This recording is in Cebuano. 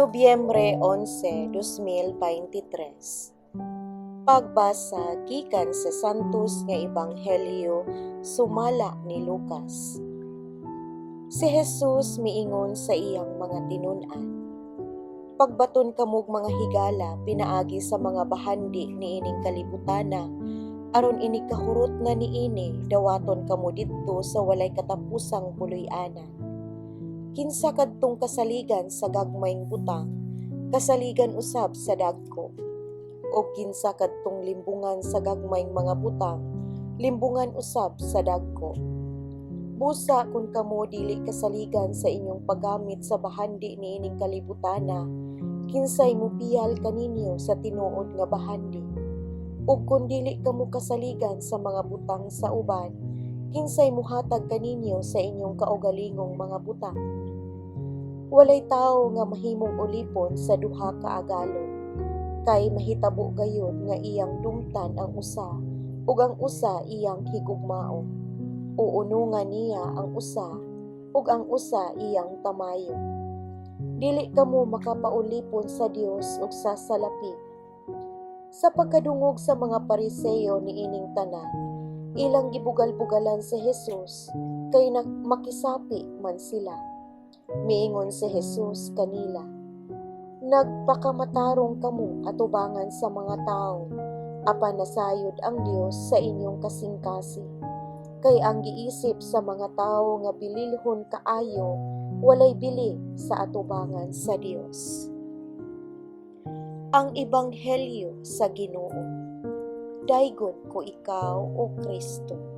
Nobyembre 11, 2023. Pagbasa gikan sa Santos nga Ebanghelyo sumala ni Lucas. Si Jesus miingon sa iyang mga tinun-an, "Pagbaton kamog mga higala pinaagi sa mga bahandi niining kalibutana, aron inig kahurot na niini, dawaton kamo didto sa walay katapusang puloy-anan. Kinsa kadtong kasaligan sa gagmayng butang, kasaligan usab sa dagko. O kinsa kadtong limbungan sa gagmayng mga butang, limbungan usab sa dagko. Busa kung kamo dili kasaligan sa inyong paggamit sa bahandi niining kalibutana, kinsay mopiyal kaninyo sa tinuod nga bahandi? Ug kung dili kamo kasaligan sa mga butang sa uban, kinsay muhatag kaninyo sa inyong kaugalingong mga butang? Walay tawo nga mahimong ulipon sa duha ka agalon, kay mahitabo gayud nga iyang dumtan ang usa ug ang usa iyang higugmaon, o unungan niya ang usa ug ang usa iyang tamayon. Dili kamo makapaulipon sa Dios ug sa salapi." Sa pagkadungog sa mga Pariseo niining tanan, ilang gibugal-bugalan si Jesus kay makisapi man sila. Miingon si Jesus kanila, "Nagpakamatarong kamo atubangan sa mga tawo, apan nasayod ang Dios sa inyong kasing-kasing. Kay ang giisip sa mga tawo nga bililhon kaayo, walay bili sa atubangan sa Dios." Ang Ebanghelyo sa Ginoo. Daygon ko ikaw, O Kristo.